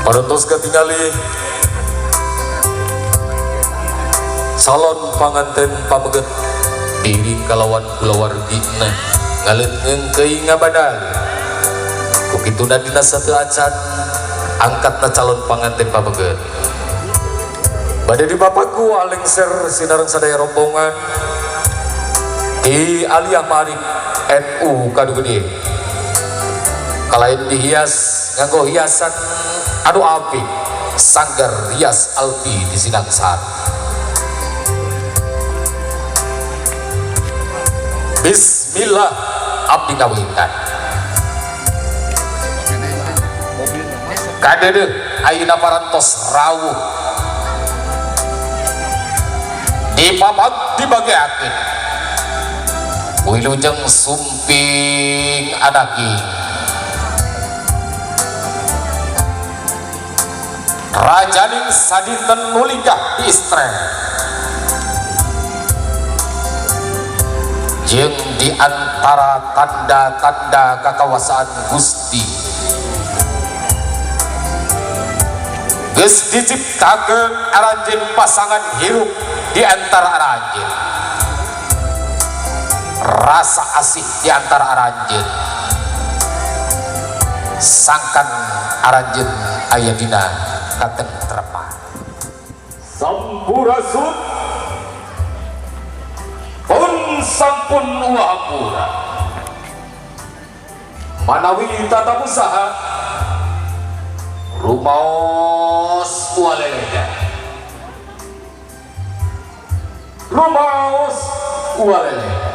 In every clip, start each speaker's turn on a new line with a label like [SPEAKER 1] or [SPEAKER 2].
[SPEAKER 1] Parantos katingali calon panganten pameget diiring kalawan kulawargina ngaleut ngeungkeuy ngabadal. Ku kituna dina sateu acan angkatna calon panganten pameget. Bade dibapaku alengser sinareng sadaya rombongan di Aliyah Ma'arif NU Kadugede. Kalain dihias nganggo hiasan anu apik sanggar rias Alfi di Sinangsar. Bismillah abdi kawitan. Kadeudeuh ayeuna parantos rawuh dipapag dibageakeun. Wilujeng sumping anaki rajaning sadinten nuligah di istre jeung di antara tanda-tanda kakawasaan Gusti geus diciptakeun aranjeun pasangan hirup di antara aranjeun, rasa asih di antara aranjeun, sangkan aranjeun aya dina katentreman. Sampurasun pun sampun uapura manawi tata usaha rumaos ualeleda rumaos ualeleda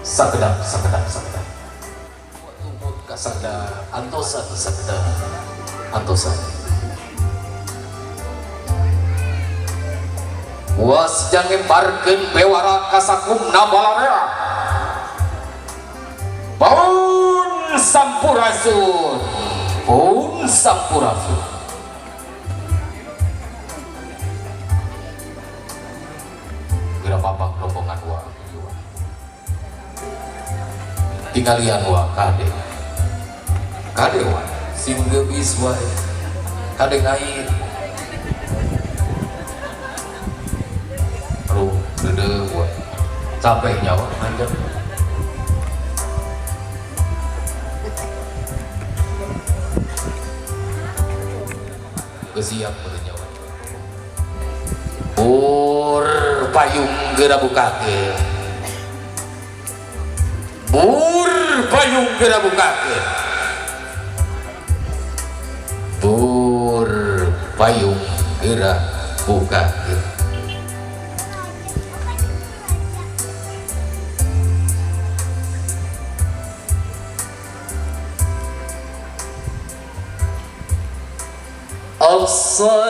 [SPEAKER 1] sakedap sakedap sakedap tumut kasada antosan sakedap antosan was jangembarkeun bewara kasakumna balarea pun sampurasun pun sampurasun. Geura babak rombongan wa tinggalian wa kade kade wa sing geubis wae kade ngait aduh deudeuh wae capek nyawa manjang geus siap meureun nyawa bur payung geura bukakeun bur payung geura bukakeun bur payung geura bukakeun.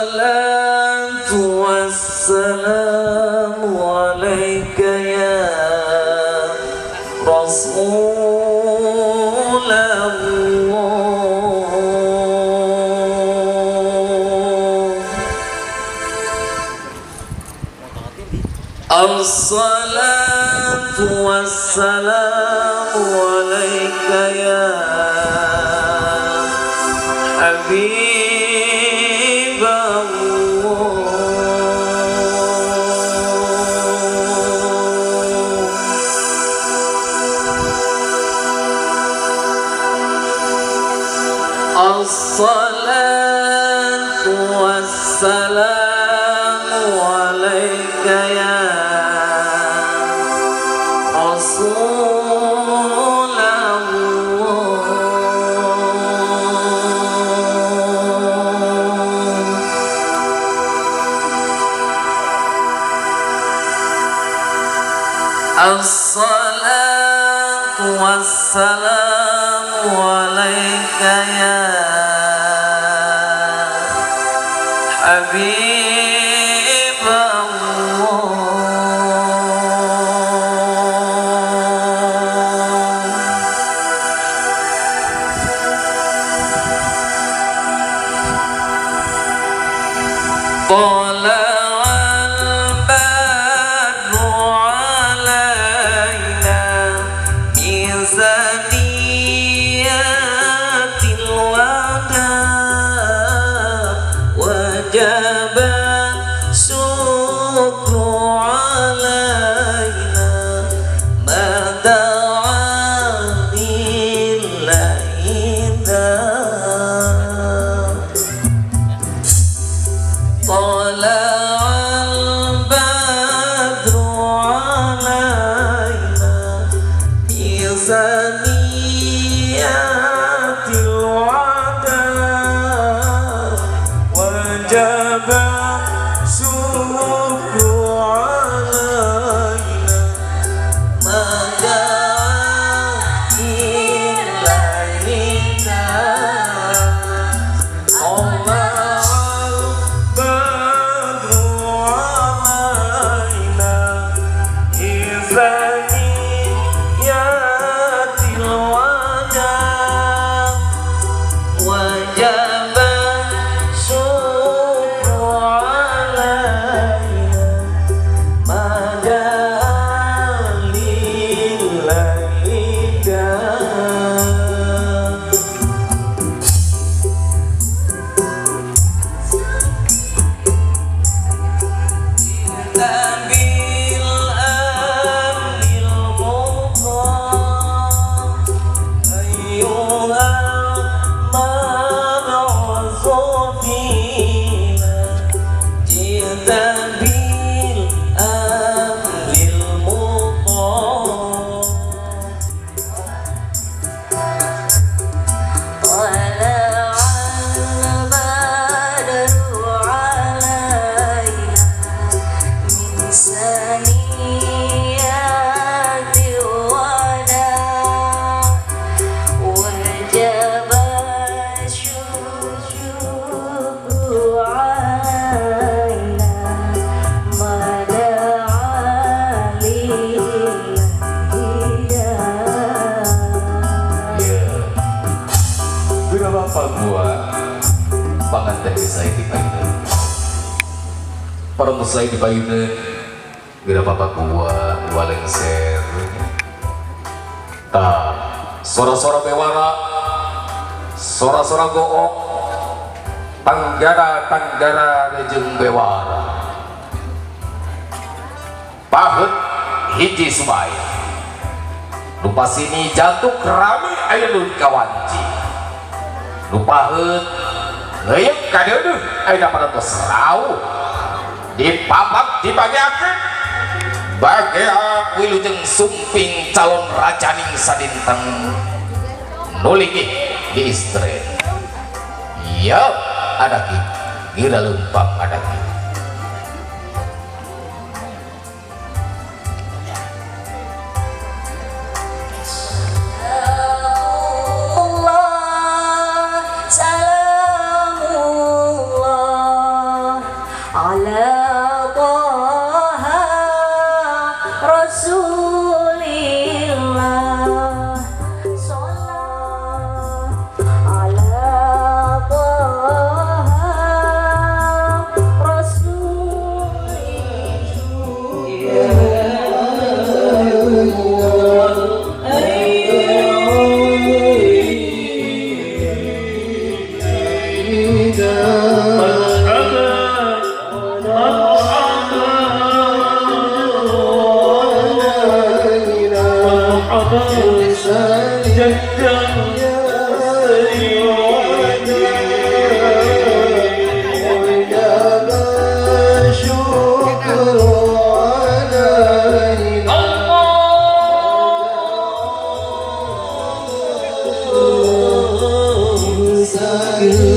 [SPEAKER 2] Assalatu wassalamu alaika ya Rasulullah. Assalatu wassalamu alaika ya Habib. Assalatu wassalamu alaika ya Rasulullah. Assalatu wassalamu alaika ya Habib Allah. Tala'al badru alaina min saniyatil wada. وجب الشكر علينا ما دعا لله داع. طلع البدر علينا في ثنيات الوداع وجب الشكر علينا ما دعا لله داع. طلع البدر علينا في ثنيات الوداع وجب الشكر علينا ما دعا لله داع. بالأمن المطاع أيها المبعوث فينا جئت بالأمن المطاع.
[SPEAKER 3] طلع البدر علينا من ثنيات الوداع وجب الشكر علينا ما دعا لله داع.
[SPEAKER 1] Ya. Guna bapak gua panganten saya di payunan. Para saya di payunan. Guna bapak gua dua lengser. Ta sora-sora bewara, sora-sora goong, tanggara tanggara rejeng bewara. Pahet hiji sumaya. Lupa sini jatuh rame aya nu kawanci. Nu paheut leuyeuk kadeudeuh aya pada tos rauh. Dipapak dibagiakeun bagea wilujeng sumping calon rajaning sadinten nulingih di istri. Ya adaki gira leumpang adaki.
[SPEAKER 3] Allah salamullah ala Taha Rasulillah Salam ala Taha Rasulillah.
[SPEAKER 2] Allah.